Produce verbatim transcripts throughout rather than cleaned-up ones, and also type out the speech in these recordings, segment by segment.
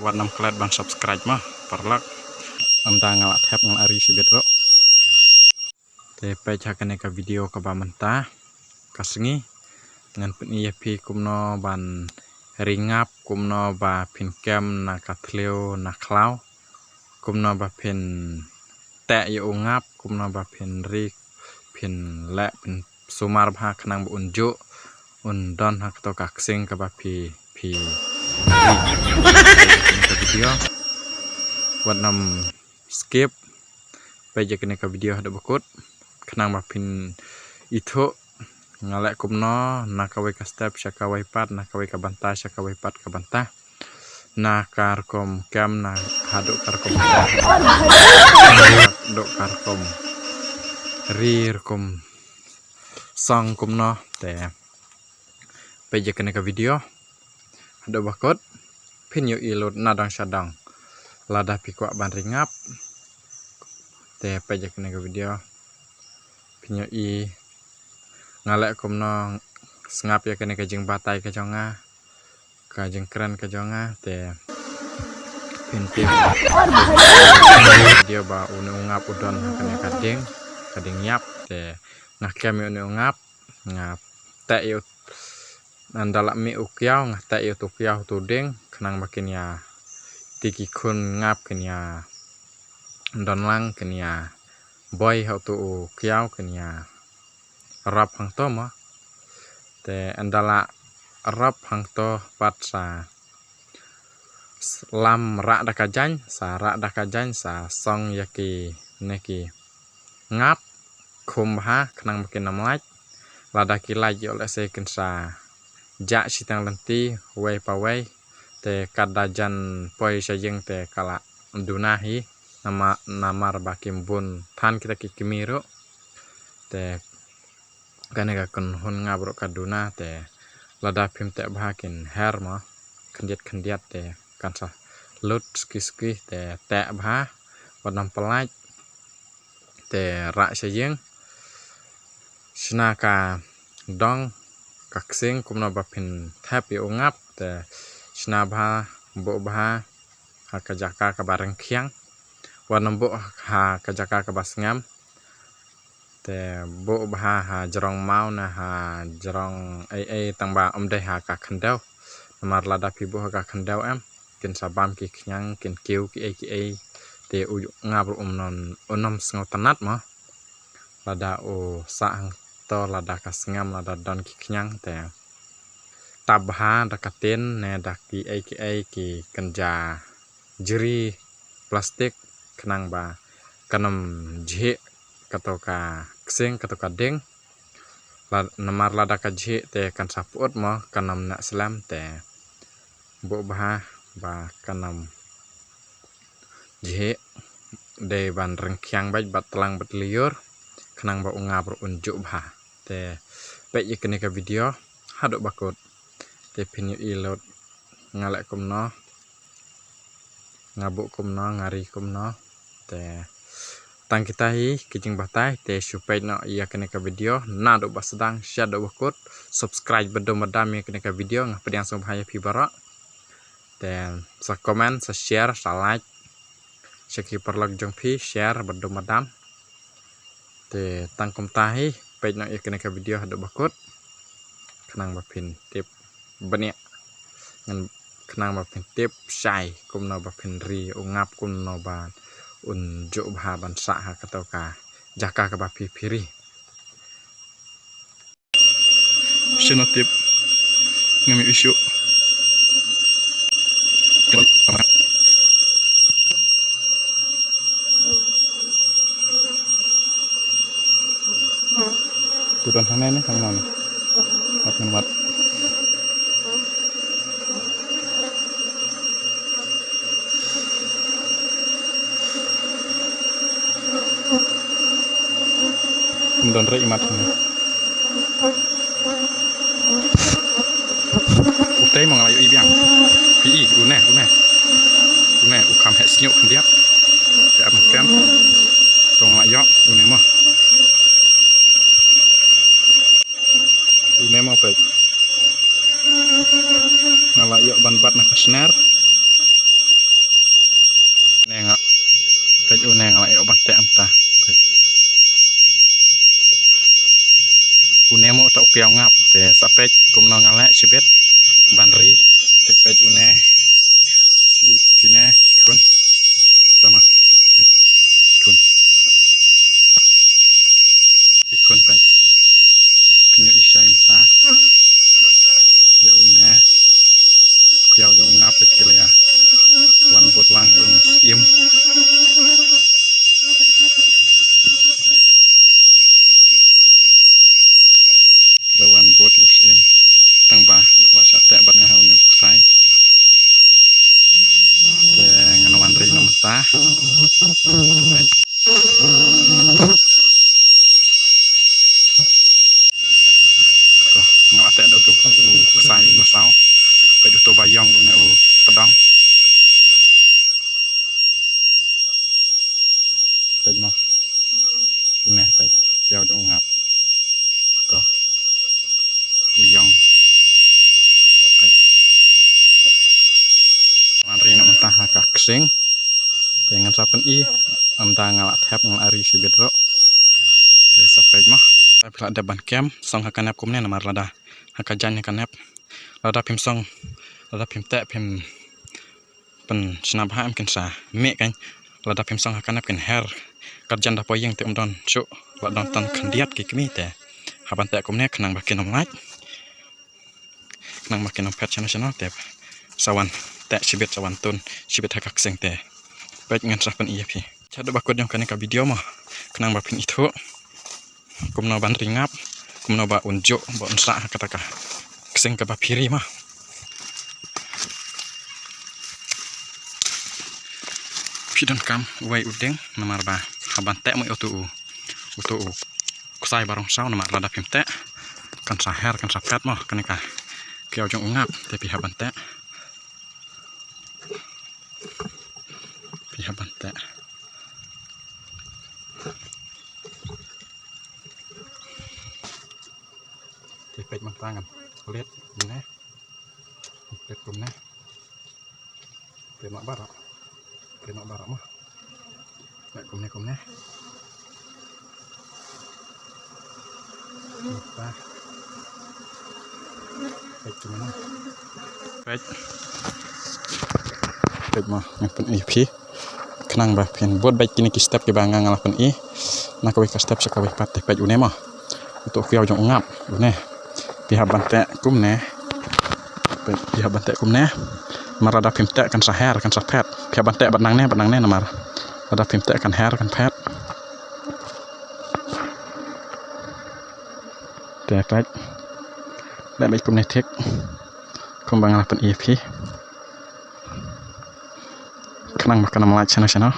Wat nym klet ban subscribe mo paralok. Ynda nga la thep nga la ri shibit ruh. Te peit ha kane ka video kaba mynta ka sngi ngan pyni ïa phi kumno ban ri ngap, kumno ba phin kem na ka thliew na khlaw, kumno ba phin teh ïa u ngap, kumno ba phin ri, phin leh, phin sumar bha khnang ba un juh, un don ha kato ka ksing kaba phi, phi ri. Ka video wat nym skip. Peit ïa kane ka video haduh ba kut khnang ba phin ithuh nga leh kumno na kawei ka step sha kawei pat, na kawei ka bynta sha kawei pat ka bynta, na ka rukom kem, na haduh ka rukom kem, haduh ka rukom ri, rukom song kumno. Te peit ïa kane ka video haduh ba kut, phin ïohi lut na dang sha dang. Lada phi kwah ban ri ngap, te peit ïa kane ka video phin ïohi nga leh kumno, sngap ïa kane ka jingbatai ka jong nga, ka jingkren ka jong nga. Te phin tip video ba une u ngap u don ha kane ka dieng, ka dieng ïap. Te nga kem ïa une u ngap, nga teh ïa u, ynda la mih u kiaw nga teh ïa uto u kiaw ha uto u dieng khnang ba kin ïa, te ki khun ngap kin ïa don lang, kin ïa boi ha uto u kiaw, kin ïa rap hangto mo. Te ynda la rap hangto pat sa lam rah da ka jaiñ, sa rah da ka jaiñ, sa song ïa kine ki ngap, khum bha khnang ba kin ym lait. Lada ki lait ïoh lehse kin sa jah shiteng lynti wei pa wei. Te katba jan poi sha ïing te ka la duna hi, namar, namar ba kim bun than kita ki kmie ruh. Te kane ka kynhun ngap ruh ka duna, te lada phim teh bha kin her mo, khyndiat khyndiat te kan sa lut suki suki. Te teh bha, wat nym pyllait. Te rah sha ïing, shna ka dong ka ksing kumno ba phin thep ïa u ngap. Te shna bha, buh bha ha ka jaka kaba ryngkhiang, wat nym buh ha ka jaka kaba sngem. Te buh bha ha jrong maw ne ha jrong ei ei, tang ba ym dei ha ka khyndew. Namar lada phi buh ha ka khyndew em, kin sa bam ki khñiang, kin kiew kiei kiei. Te u ngap ruh um nym, um nym sngewtynnat mo. Lada u sah hangto, lada ka sngem, lada don ki khñiang, te tap bha da ka tin ne da kiei kiei, ki kynja jri plastik khnang ba kan ym jhieh kato ka ksing, kato ka dieng. La, namar lada ka jhieh te kan sa pyut mo, kan ym neh slem. Te buh bha ba kan ym jhieh, dei ban ryngkhiang beit bad tlang bad lyiur khnang ba u ngap ruh un juh bha. Te peit ïa kane ka video haduh ba kut, te phin ïohi lut nga leh kumno, nga buh kumno, nga ri kumno. Te tang kita hi ki jingbatai, te shu peit noh ïa kane ka video naduh ba sdang shaduh ba kut. Subscribe badum badam ïa kane ka video, nga pdiang sngewbha ïa phi baroh. Te sa comment, sa share, sa like sha ki paralok jong phi, share badum badam. Te tang kumta hi, peit noh ïa kane ka video haduh ba kut khnang ba phin tip bniah, ngan, khnang ba phin tip shai kumno ba phin ri u ngap, kumno ba un juh bha ban sah ha kato ka jaka kaba phi, phi ri. Shano tip ngam ïohi shuh. Ku don hangne ne, hangne ne. Wat ngan wat. Kum don re i mat hangne. Utei mo nga la ïohi biang. Phi i, une, une. Une, u kham heh sniuh khyndiat. Te ap kem. To nga la ïoh, une mo. Une mo peit. La ïoh ban bat na ka sner. Ne nga. Peit une nga la ïoh ban teh mynta. Peit. Une mo ta u kiaw ngap te sa peit kumno nga leh shibit ban ri. Te peit une. Kine ki khun. Tama. Peit. Ki khun. Ki khun peit. Pynïoh i shai mynta. Ïa une. Kiaw jong u ngap peit ki la ïa wan bud lang ïa une u syiem. Ki la wan bud ïa u syiem. Tang ba wat shah teh bad nga ha une u ksai. Te ngan wan ri noh mynta. Peit. To, nga la teh da uto u ksai u ba saw. Peit uto ba ïong une u pdong. Peit mo. Une peit. Kiaw jong u ngap. To. U ïong. Peit. Wan ri noh mynta ha ka ksing. Te ngan sa pyni, ynda nga la thep nga la ri shibit ruh. Te sa peit mo. Phi la dep ban kem, song ha ka nep kumne namar lada ha ka jaiñ ha ka nep. Lada phim song, lada phim teh phim pynshna bha em kin sa mih kan. Lada phim song ha ka nep kin her. Ka jaiñ da poi ïing te um don shuh, la don tang khyndiat ki kmie te. Hap ban teh kumne khnang ba kin ym lait. Khnang ba kin ym phet shano shano te sa wan teh shibit sa wan tun shibit ha ka ksing te. Peit ngan sa pyni ïa phi. Shaduh ba kut jong kane ka video mo. Khnang ba phin ithuh kumno ban ri ngap, kumno ba un juh ba un sah ha kata ka ksing kaba phi ri mo. Phi donkam uwei u dieng namar ba hap ban teh mo uto u, uto u ksai ba rong saw namar lada phim teh kan sa her kan sa phet mo kane ka kiaw jong u ngap te phi hap ban teh. Phi hap ban teh. Te peit mynta ngan plet kumne. Plet kumne. Peit noh baroh. Peit noh baroh mo. Peit kumne kumne. Peit kumne. Peit. Peit mo, ngan pyni ïa phi. Khnang ba phin bud beit kine ki step kiba nga nga la pyni. Na kawei ka step sha kawei pat te peit une mo. Uto u kiaw jong u ngap une. Phi hap ban teh kumne. Phi hap ban teh kumne. Namar lada phim teh kan sa her kan sa phet. Phi hap ban teh bad nangne bad nangne namar lada phim teh kan her kan phet. Te peit. Leh beit kumne thik. Kumba nga la pyni ïa phi. Khnang ba kan ym lait shano shano.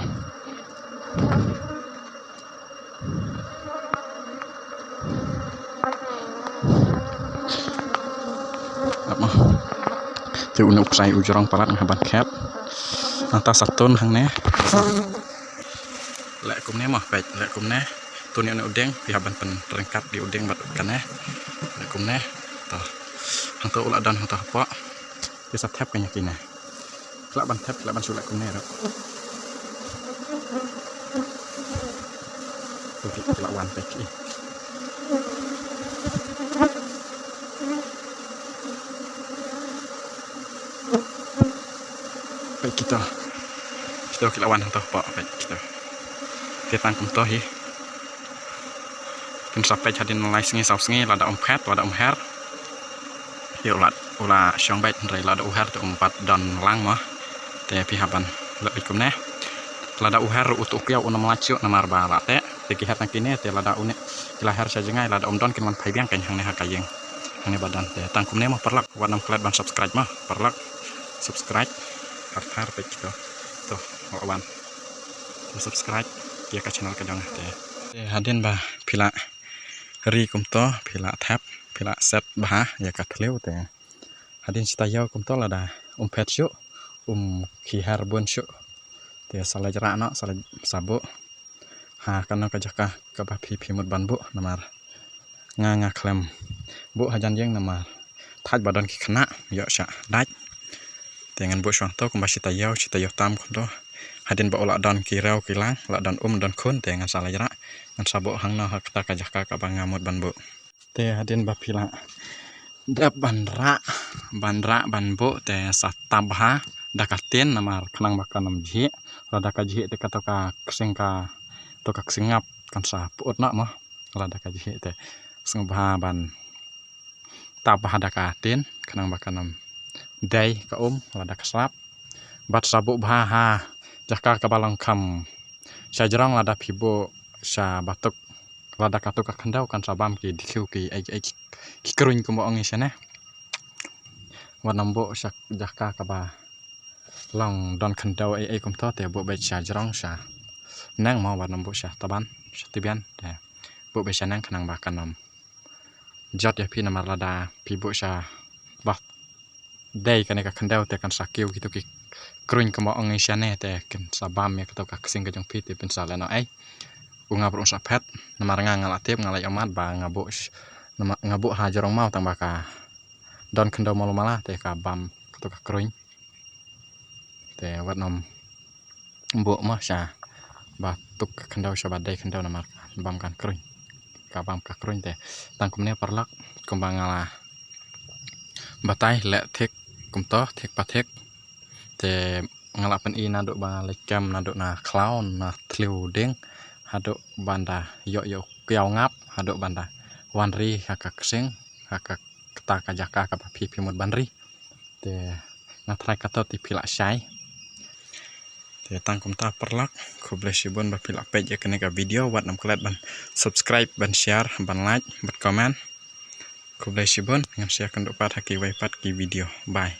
Te une u ksai u jrong palat nga hap ban khet. Nangta sa tun hangne. Leh kumne mo peit, leh kumne. Tun ïa une u dieng, phi hap ban pynryngkat ïa u dieng bad kane. Leh kumne. To. Hangto u la don hangto hapoh. Te sa thep kane kine. Khlak ban thep, khlak ban shu leh kumne ruh. Peit ki la wan peit ki. Peit kito. Kito ki la wan hangto hapoh peit kito. Te tang kumto hi. Kin sa peit hadien lai sngi saw sngi lada um phet lada um her. Ïa u la, u la shong beit hynrei lada u her te um pat don lang mo. Te phi hap ban leh beit kumne. Lada u her ruh uto u kiaw un ym lait shuh namar ba la teh. Te ki her tang kine te lada une ki la her sha jngai lada um don kin wan phai biang kein hangne ha ka ïing. Hangne ba don te tang kumne mo paralok wat nym klet ban subscribe mo paralok. Subscribe. Har har peit kito. To, wat wan. Te subscribe ïa ka channel ka jong te. Te hadien ba phi la ri kumto, phi la thep, phi la set bha ïa ka thliew te. Hadien shi taïew kumto lada um phet shuh, um khie her bun shuh. Te sa leit rah noh, sa leit sa buh. Ha kano ka jaka kaba phi phi mut ban buh namar nga nga khlem buh hajan ïing namar thait ba don ki khynnah ïoh shah dait. Te ngan buh shwa hangto kumba shi taïew, shi taïew tam kumto. Hadien ba u la don ki rew ki lang, la don um don khun, te ngan sa leit rah, ngan sa buh hangno ha kata ka jaka kaba nga mut ban buh. Te hadien ba phi la dep ban rah, ban rah ban buh, te sa tap bha da ka tin namar khnang ba kan ym jhieh. Lada ka jhieh te kato ka ksing, kato ka ksing ngap kan sa pyut noh mo. Lada ka jhieh te sngewbha ban tap bha da ka tin khnang ba kan ym dei ka um lada ka slap. Bad sa buh bha ha jaka kaba long kham shajrong. Lada phi buh sha batuk, lada kato ka khyndew kan sa bam ki dikhiw ki ei ei ki kruiñ kumba ong ngi shane. Wat nym buh sha jaka kaba long don khyndew ei ei kumto, te buh beit shajrong shaneng mo, wat nym buh sha taban sha tibian, te buh beit shaneng khnang ba kan ym jot ïa phi namar lada phi buh sha ba dei kane ka khyndew te kan sa kiew kito ki kruiñ kumba ong ngi shane, te kan sa bam ïa kato ka ksing ka jong phi, te phin sa leh noh ei. U ngap ruh un sa phet namar nga nga la tip, nga la ïohmad ba nga buh sh-, namar nga buh ha jrong maw tang ba ka don khyndew malu mala te ka bam kato ka kruiñ. Te wat nym buh mo sha batuk ka khyndew sha ba dei khyndew namar bam kan kruiñ, ka bam ka kruiñ. Te tang kumne paralok, kumba nga la batai, leh thik kumto, thik pa thik. Te nga la pyni naduh ba nga leit kem naduh na khlaw na thliew dieng haduh ban da ïoh ïoh kiaw ngap haduh ban da wan ri ha ka ksing, ha ka kata ka jaka kaba phi phi mut ban ri. Te nga tharai kato te phi la shai. Te tang kumta paralok, khublei shibun ba phi la peit ïa kane ka video, wat nym klet ban subscribe, ban share, ban like, ban comment. Khublei shibun, ngan sa ïakynduh pat ha kiwei pat ki video. Bye.